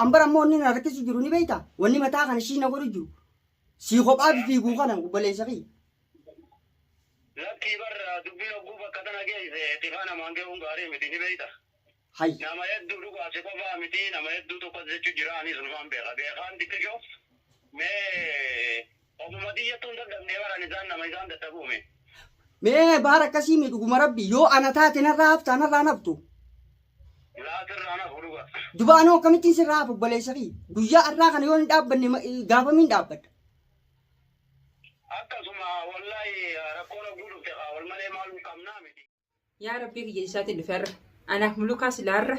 An bara ammoo wanni na rakkisu jiru ni beektaa? Wanni mataa kana ishii na godhu jiru. Sii kophaa fiiguu kana obboleessa kiyya. Lakkii bar dubbiin hogguu bakka tana geesse tifaa namaan ge'uun gaarii miti ni beekta. Hay. Nama hedduu dhugaa si qofaa miti nama hedduutu akkas jechuu jira anis numaan beeka. Beekaan xiqqishoo mee ofuma tiyyattuu hin dadhabnee baran isaan nama isaan dadhabuume. Mee baar akkasii mi dhuguma rabbi yoo ana taate narraa hafta narraa haftu. Laa sirraa nafu dhuga. Duba anoo akkamittiin sirraa hafu obboleessa kiyya. Guyyaa har'aa kana yoo hin dhaabbanne gaafamiin dhaabbadha. Akkasuma wallahi rakkoon hogguu dhufte kaa wal malee maal qabnaa miti. Yaa rabbii kiyya isaatiin dhufe har'a. Anaaf mulukaa silaarra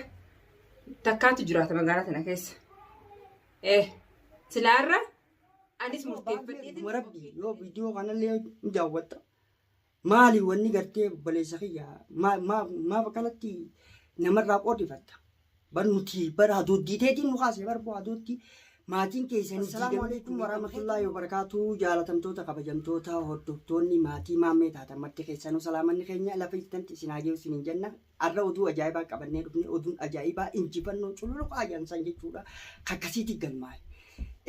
takkaatu jiraata magaalaa tana keessa. Eh silaarra anis murteeffadheetiin Dhuguma rabbi yoo viidiyoo kanallee ni daawwatta. Maali wanni gartee obboleessa kiyya maaf akkanatti namarraa qoodifatta? Bar nuti bar hadooddiiteetiin nu kaase bar boo hadooddii maatiin keessan. Assalaamu alaikum warahmatullahi wabarakatuh. Jaalatamtoota, kabajamtoota, hordoftoonni maatii maammee taatan marti keessanuu salaamanni keenya lafa jirtanitti isin haa geessu isiniin jenna. Har'a oduu ajaa'ibaa qabannee dhufne. Oduun ajaa'ibaa injifannoo cululuqaa jansan jechuudha. Kakkasiitti galmaa'e.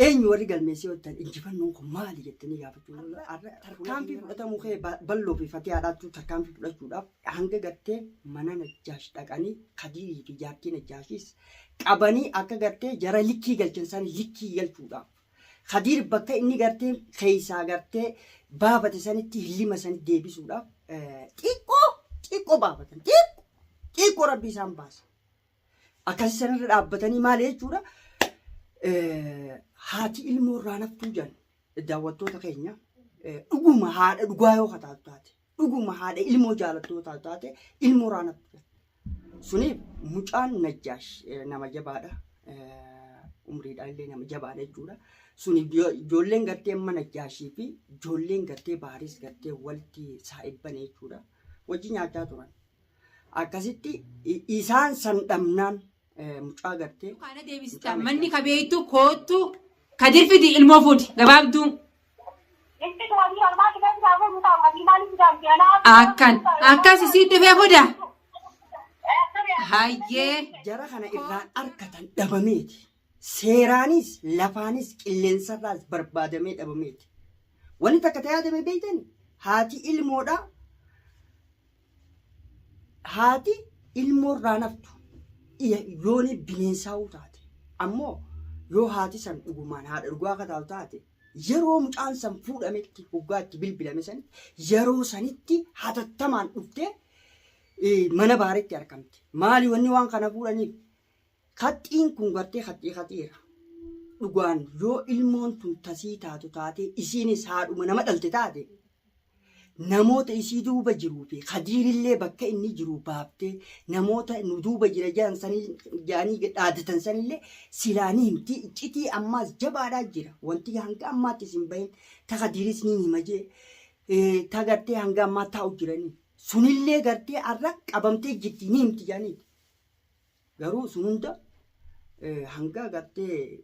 Eenyu warri galmeessee hojjetan, injifannoon kun maali jettanii gaafachuu. Har'a tarkaanfii fudhatamuu kee balloo fi fatihaadhaattuu tarkaanfii fudhachuudhaaf hanga gartee mana Najjaash dhaqanii Kadiirii fi jaartii Najjaashis qabanii akka gartee jara likkii galchan san likkii galchuudhaaf. Kadiir bakka inni gartee keessaa gartee baafate sanitti hillima sanitti deebisuudhaaf xiqqoo xiqqoo baafatan, xiqqoo xiqqoo rabbi isaan baase. Akkasii sanarra dhaabbatanii maali jechuudha, haati ilmoo irraa naftuu jedhan. Daawwattoota keenya, dhuguma haadha dhugaa yoo kataatu taate, dhuguma haadha ilmoo jaalattu yoo taatu taate, ilmoo irraa naftu jedhan. Suniif mucaan Najjaash nama jabaadha. Umriidhaan illee nama jabaadha jechuudha. Suni ijoolleen gartee amma Najjaashii fi ijoolleen gartee Baaris gartee walitti saa'ibban jechuudha. Wajji nyaachaa turan. Akkasitti isaan san dhabnaan mucaa gartee. Kana deebistaa manni kabeeytu koottu kadir fidi ilmoo fuudhi gabaabduu. Akkan akkas isii dhufee fuda. Hayyee. Jara kana irraan arkatan dhabameeti. Seeraanis lafaanis qilleensarraas barbaadamee dhabameeti. Wanni takka ta yaadame beeytani, haati ilmoodha. Haati ilmoo irraa naftu yooni bineensaa'uu taate. Ammoo yoo haati san dhugumaan haadha dhugaa akka taatu taate, yeroo mucaan san fuudhametti, hoggaa itti bilbilame sanitti, yeroo sanitti hatattamaan dhuftee mana baaritti argamte. Maali wanni waan kana fuudhaniif? Kaxxiin kun gartee kaxxii kaxiira. Dhugaan yoo ilmoon tun tasii taatu taatee, isiinis haadhuma nama dhalte taate, namoota isii duuba jiruu fi Kadiirillee bakka inni jiru baaftee namoota nu duuba jira jedhan sanii jedhanii dhaadatan sanillee silaa ni himti. Iccitii ammaas jabaadhaa jira. Wanti hanga ammaatti isin bahin ta Kadiiris ni hima jee ta gartee hanga ammaa taa'u jiranii. Sunillee gartee har'a qabamtee jirti, ni himti jedhaniiti. Garuu sun hunda hanga gartee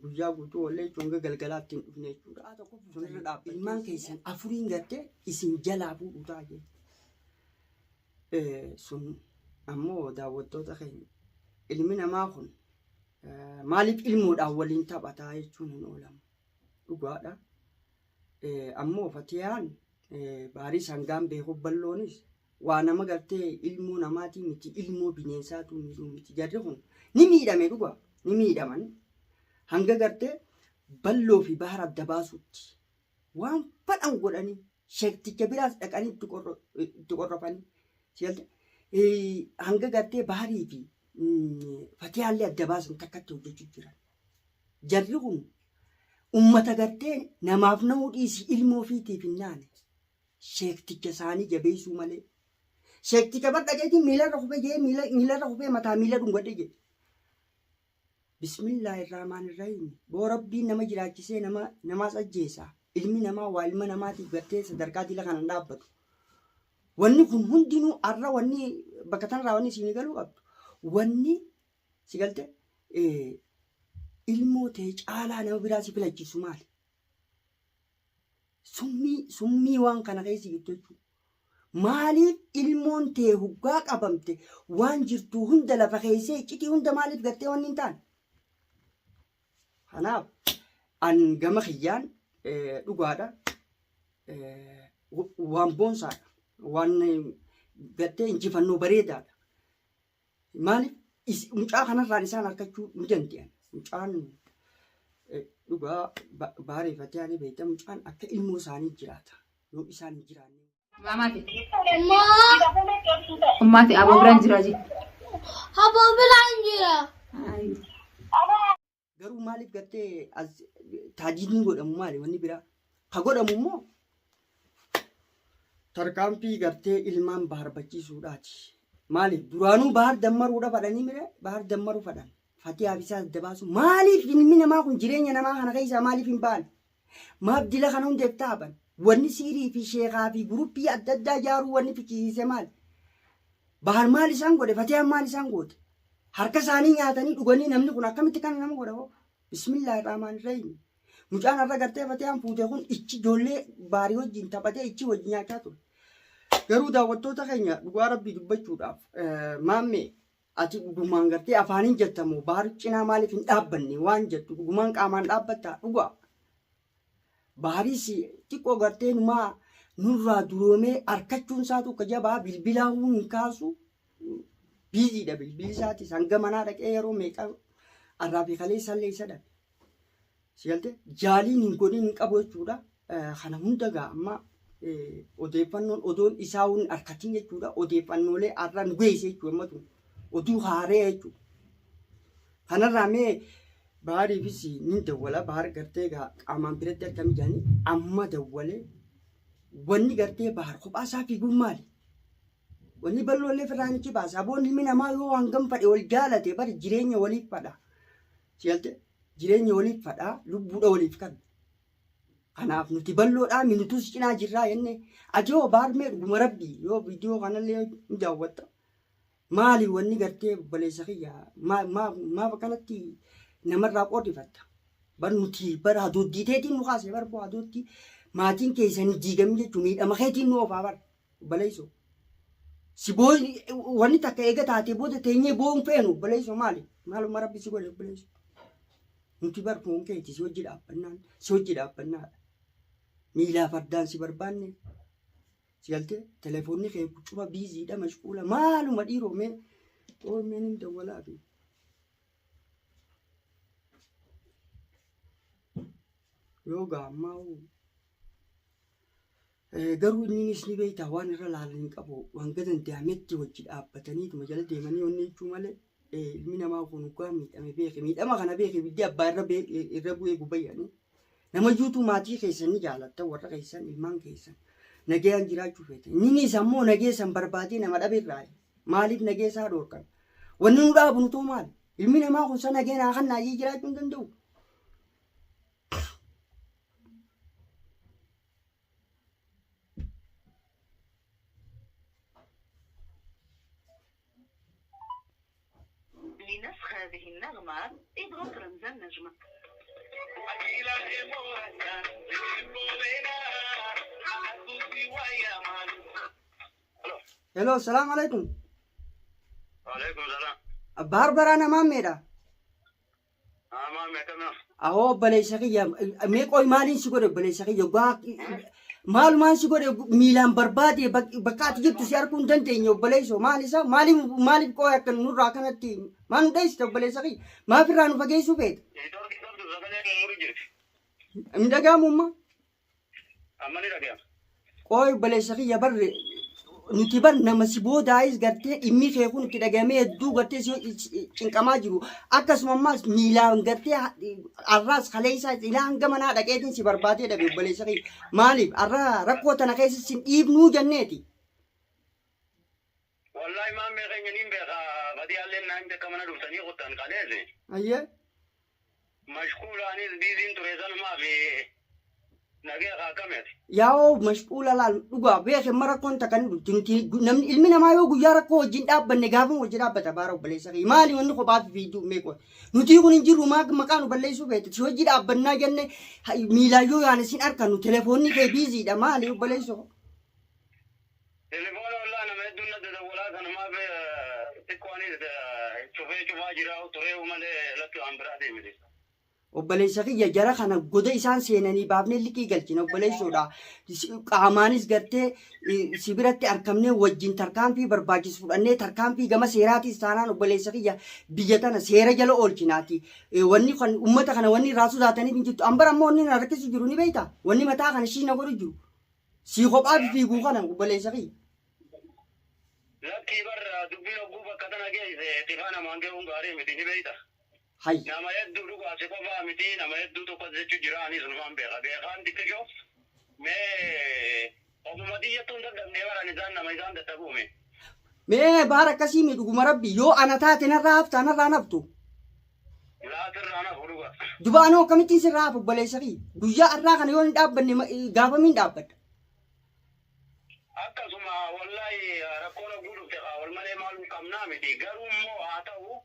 guyyaa guutuu oollee jechuun hanga galgalaatti hin dhufne jechuudha. Sunirra dhaabbatee ilmaan keessan afuriin gartee isin jalaa fuudhu ta'a jechuudha. Sun ammoo daawwattoota keenya, ilmi namaa kun maaliif ilmoodhaan waliin taphataa jechuun hin oolamu. Dhugaadha. Ammoo Fatiyaan baarii sangaan beekuuf balloonis waa nama gartee ilmoo namaatii miti, ilmoo bineensaatu miidhuu miti. Jarri kun ni miidhame, dhugaa ni miidhaman. Hanga gartee balloo fi bahara adda baasutti waan fadhan godhanii, sheekticha biraas dhaqanii itti qorrofanii sigalte hanga gartee baharii fi fatiyaallee adda baasan takkatti hojjechuu jiran. Jarri kun ummata gartee namaaf na'uu dhiisi, ilmoo ofiitiif hin naane. Sheekticha isaanii jabeessuu malee. Sheekticha bar dhaqeetiin miilarra kufee jee, miilarra kufee mataa miila dhungadhe jedhe. Bismillaahi irrahmaan irrahiim. Boo rabbiin nama jiraachisee nama namaas ajjeesa. Ilmi namaa waa ilma namaatiif gartee sadarkaa dila kanaan dhaabbatu. Wanni kun hundinuu har'a wanni bakka tanarraa wanni isinii galuu qabdu. Wanni si galte, ilmoo ta'e caalaa nama biraa si filachiisu maali? Summii summii waan kana keessa jirtu jechuudha. Maaliif ilmoon tee huggaa qabamte waan jirtu hunda lafa keessee iccitii hunda maaliif gartee wanni hin taane? Kanaaf an gama kiyyaan dhugaadha. Waan boonsaadha. Waan gartee injifannoo bareedaadha. Maaliif mucaa kanarraan isaan harkachuu ni danda'an. Mucaan dhugaa baareeffatee ani beekta mucaan akka ilmoo isaanii jiraata. Yoo isaan hin jiraanne. Maamaati. Ummaati aboo biraan jira ji. Aboo biraan jira. Garuu maaliif gartee as taajidni godhamu maali wanni biraa? Ka godhamu immoo tarkaanfii gartee ilmaan baarbachiisuudhaati. Maaliif duraanuu bahar dammaruudha fadhanii mire bahar dammaruu fadhan. Fatiyaa fi isaa adda baasu maaliif ilmi namaa kun jireenya namaa kana keessaa maaliif hin baane? Maaf dila kana hundeef taaban? Wanni siirii fi sheekaa fi guruppii adda addaa ijaaruu wanni fichisiise maali? Bahar maal isaan godhe? Fatiyaan maal isaan goote? Harka isaanii nyaatanii dhuganii namni kun akkamitti kana nama godha hoo? Bismillaahi rahmaani rahiim. Mucaan har'a gartee Fatiyaan fuute kun ichi ijoollee baarii wajjin taphatee ichi wajjin nyaachaa ture. Garuu daawwattoota keenya dhugaa rabbii dubbachuudhaaf maammee ati dhugumaan gartee afaaniin jettamoo baar cinaa maaliif hin dhaabbanne waan jettu dhugumaan qaamaan dhaabbattaa dhugaa. Baariis xiqqoo gartee numaa nurraa duroomee harkachuun isaatu akka jabaa bilbilaa hin kaasu biiziidha bilbilli isaatis hanga manaa dhaqee yeroo meeqa arraa fi kaleessallee isa dhabe. Si galte jaaliin hin godhin hin qabu jechuudha. Kana hunda gaa amma odeeffannoon odoon isaa hin harkatin jechuudha. Odeeffannoolee har'a nu geesse jechuudha amma tun oduu haaree jechuudha. Kanarraa mee baariifis ni dawwala baar gartee gaa qaamaan biratti argame jedhanii amma dawwalee wanni gartee baar kophaa isaa fiiguun maali? Wanni bal'oollee firraan ichi baasa. Aboon ilmi namaa yoo hangam fadhe wal jaalate bari jireenya waliif fadha. Si galte jireenya waliif fadha lubbuudha waliif kan. Kanaaf nuti bal'oodhaa minutus cinaa jirraa jenne ati hoo baarmee dhuguma rabbii yoo viidiyoo kanallee ni daawwatta. Maali wanni gartee obboleessa kiyya maaf akkanatti namarraa qoodifatta? Bar nuti bar hadooddiiteetiin nu kaase bar boo hadooddii maatiin keessan hin diigamin jechuun miidhama keetiin nu oofaa bar obboleessoo. Si boo wanni takka eega taatee booda teenyee boo'uun feenu obboleessoo maali? Maaluma rabbi si godhe obboleessoo? Nuti bar foon keeti si hojii dhaabbannaan si hojii dhaabbannaadha. Miilaa fardaan si barbaanne si galtee telefoonni kee cufa biiziidha mashquula maaluma dhiiroo mee oolmeen hin dawwalaa fi. Yoo gaa ammaa garuu inninis ni beektaa waan irra laalan hin qabu hanga danda'ametti wajji dhaabbataniituma jala deemanii wanni jechuu malee ilmi namaa kun dhugaa miidhame beeke miidhama kana beeke ibiddi abbaa irra irra bu'ee gubayyanii nama juutuu maatii keessan ni jaalatta warra keessan ilmaan keessan nagayaan jiraachuu feete inninis ammoo nagee san barbaadee nama dhabe irraa maaliif nagee isaa dhoorkan wanni nu dhaabu nutoo maali ilmi namaa kun sa nagee naa kan naayii jiraachuu hin danda'u. لنسخ هذه النغمة اضغط رمز النجمة. Hello, salaam alaikum. Waalaikum salaam. Baar baraana maammeedha. Amaa meeqama? Ahoo obboleessa kiyya mee qoy maaliin si godhe obboleessa kiyya gaa maalumaan si godhe miilaan barbaade bakka ati jirtu si arguu hin dandeenye obboleessoo maal isa maaliif maaliif qoy akka nurraa kanatti maal nu dheessite obboleessa kiyya maaf irraa nu fageessuu feete Neetwoorkii qabdu sagalee mummuru jirti. hin dhaga'amu amma Amma ni dhaga'ama. Qooy obboleessa kiyya bar nuti bar nama si boodaayis gartee dhimmi kee kun itti dhaga'amee hedduu gartee si cinqamaa jiru akkasuma ammaas miilaan gartee arraas kaleessaa ilaa hanga manaa dhaqeetiin si barbaadee dhabe obboleessa kiyya maaliif arra rakkoo tana keessa sin dhiibnuu jenneeti. Wallahi maammee keenya niin beeka badiyaalleen naan jakka mana dhuftanii kuttan kaleesse. Ayyee. Mashkuulaanis biiziin ture sanumaa fi nagee akkameeti. Yaa'oo mashquula laal dhugaa beeke amma rakkoon takka ni dhufti nuti namni ilmi namaa yoo guyyaa rakkoo wajjin dhaabbanne gaafuma wajjin dhaabbata baara obboleessa kee maali wanni kophaa fi fiiduu meeqoo nuti kun hin jirru maa maqaa nu balleessuu feete si wajji dhaabbannaa jenne miilaan yoo yaane sin arkannu telefoonni kee biiziidha maali obboleessoo. Telefoona wallaa nama hedduun na dadawwalaa sanumaaf xiqqoonis cufee cufaa jira turee malee lakki waan biraa deemite. Obboleessa kiyya, jara kana goda isaan seenanii baafnee liqii galchina obboleessoodha. Qaamaanis gartee si biratti argamnee wajjin tarkaanfii barbaachisu fudhannee, tarkaanfii gama seeraatis taanaan, obboleessa kiyya, biyya tana seera jala oolchinaati. Wanni kan uummata kana wanni irraa sodaataniif hin jirtu. Ambara ammoo wanni na rakkisu jiru ni beektaa? Wanni mataa kana shii na godhu jiru. Sii kophaa fiiguu kana, obboleessa kiyya. Lakkii barra, dubbiin hogguu bakka tana geesse tifaa namaan ge'uun gaarii miti, ni beekta. Hay. Nama hedduu dhugaa, si qofaa miti, nama hedduu tokko jechuu jira. Anis numaan beeka. Beekaan xiqqishoo mee obuma diyyattuun dadhabnee baran isaan nama isaan dadhabuume. Mee baara akkasii mi, dhuguma rabbi yoo ana taate narraa hafta, narraa naftu. Laatirraa nafu dhuga. Duba anoo akkamittiin sirraa hafu, obboleessa kiyya? Guyyaa har'aa kana yoo hin dhaabbanne gaafamiin dhaabbadha. Akkasuma wallahi, rakkoon hogguu dhufte kaa wal malee maaluu qabnaa miti. Garuu immoo haa ta'u,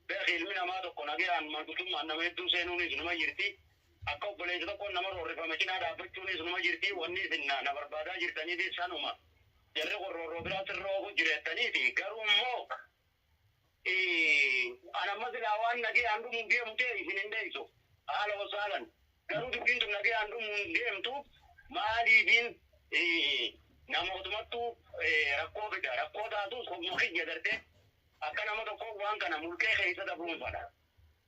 beeki, ilmi namaa tokko nagayaan manguddummaan nama hedduu seenuunis numa jirti. Akka obboleessa tokkoon nama roorrifame cinaa dhaabbachuunis numa jirti. Wanni isin na barbaadaa jirtaniifis sanuma. Jarri kun roorroo biraa sirra oofu jireettaniiti. Garuu immoo ana amma silaa waan nagayaan dhumuun deemu ta'e isin hin dheeysu. Haala wasaalan. Garuu dubbiin tun nagayaan dhumuun deemtu maaliifiin namootumattuu rakkoo fida. Rakkoo taatus hogguma kiyya gartee akka nama tokko waan kana mulqee keessa dabruun fadha.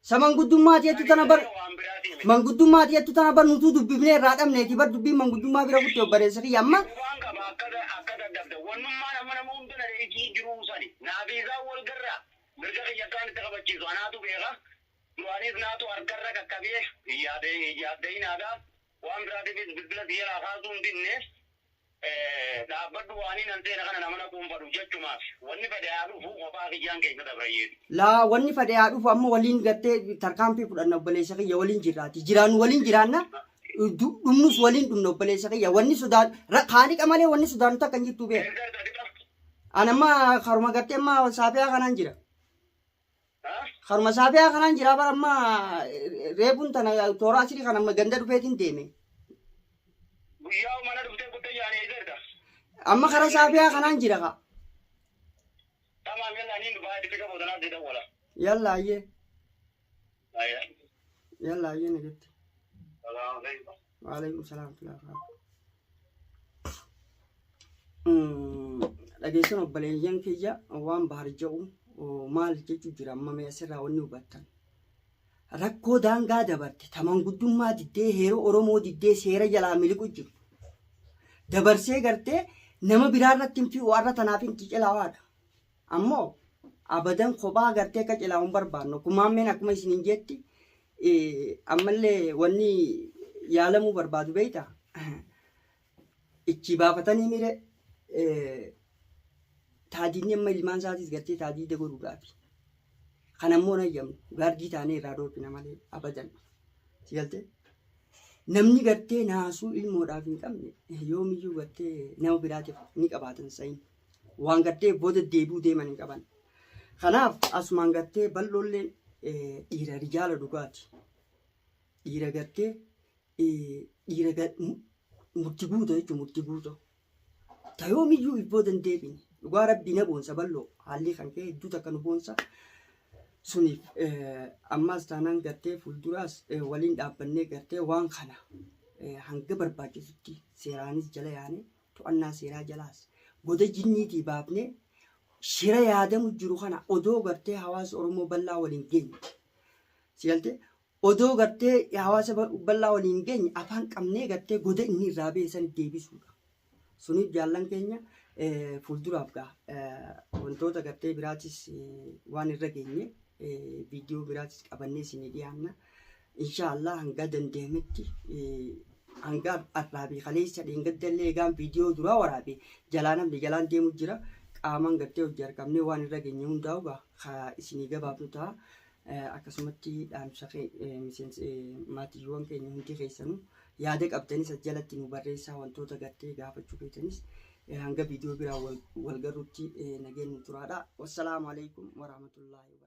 Sa manguddummaa jettu tana bar Waan biraatii miti. Manguddummaa jettu tana bar nutuu dubbifnee irraa dhabneeti bar, dubbiin manguddummaa bira kutte, obboleessa kiyya, amma. Waan qaba akka dadhabda. Wannummaan amma nama hunda na dheessii jiruu sani. Naafi isaan wal garraa mirga kiyya akkaan itti kabachiisu anaatu beeka. Duraanis naatu harkarra qaqqabee yaadda'inaadha. Waan biraatiifis bilbila siyyaraa kaasuu hin dinne. Dhaabbadhu, waanii nan seena kana nama naquun fadhu jechumaaf. Wanni fedhe haa dhufu, kophaa kiyyaan keessa dabrayyeeti. Laa, wanni fedhe haa dhufu, amma waliin gartee tarkaanfii fudhanna, obboleessa kiyya, waliin jirraati. Jiraannu waliin jiraanna. Dhumnus waliin dhumna, obboleessa kiyya. Wanni sodaan haaliqa malee wanni sodaannu takka hin jirtu, beeka. Ani amma karuma gartee amma saafiyaa kanaan jira. Karuma saafiyaa kanaan jira bara, amma reefuun tana toora asirii kana amma ganda dhufeetiin deeme. Guyyaa mana dhuftee kuttee jaanii eessa? Amma kara saafiyaa kanaan jira ka. Tamaam, yalla, niin dhufaa, itti qabu tanaaf si dawwala. Yalla ayyee. Yalla ayyee, nagetti. Salaam alaikum. Waalaikum salaam wa rahmatullahi. Dhageessan, obboleeyyan kiyya, waan bahar jedhu maal jechuu jira amma mee asirraa wanni hubattan? Rakkoo daangaa dabarte ta manguddummaa diddee, heera Oromoo diddee, seera jalaa miliqu jiru. Dabarsee gartee nama biraa irratti hin fi'u, har'a tanaaf hin cilaawaadha. Ammoo abadan kophaa gartee akka cilaa'u hin barbaannu. Kumaammeen akkuma isiniin jetti, ammallee wanni yaalamuu barbaadu beektaa? Ichi baafatanii mire taadiinni amma ilmaan isaatis gartee taadiida godhuudhaafi. Kan ammoo nayyamnu gaardii taanee irraa dhoorkina malee abadan. Si galtee? Namni gartee naasuu ilmoodhaaf hin qabne yoomiyyuu gartee nama biraatiif ni qabaatan sayin. Waan gartee booda deebi'uu deeman hin qaban. Kanaaf asumaan gartee bal'oolleen dhiira rijaala dhugaati. Dhiira gartee dhiira murtii guutuu jechuun murtii guutuu. Ta yoomiyyuu if booda hin deebine. Dhugaa rabbii na boonsa bal'oo, haalli kan ka'e hedduu takka nu boonsa. Suniif ammaas taanaan gartee fuulduraas waliin dhaabbannee gartee waan kana hanga barbaachisutti seeraanis jala yaane, to'annaa seeraa jalaas goda jinniitii baafnee, shira yaadamu jiru kana odoo gartee hawaasa Oromoo bal'aa waliin geenye. Si galtee? Odoo gartee hawaasa bal'aa waliin geenye afaan qabnee gartee goda inni irraa ba'e san deebisuudha. Suniif jaallan keenya, fuulduraaf gaa wantoota gartee biraatis waan irra geenye viidiyoo biraatis qabannee isinii dhiyaanna. Inshaallah hanga dandeenyetti, hanga har'aa fi kaleessa dheengadda egaan viidiyoo duraa waraabe jalaa namni jalaan deemu jira. Qaamaan gartee hojii argamnee waan irra geenye hundaa'u gaa isinii gabaafnu ta'a. Akkasumatti dhaamsa miseensa maatiiwwan keenya hundi keessanuu yaada qabdanis as jalatti nu barreessaa, wantoota gartee gaafachuu feetanis. Hanga viidiyoo biraa wal garrutti nageenyu turaadha. Wassalaamu alaikum warahmatullaahi.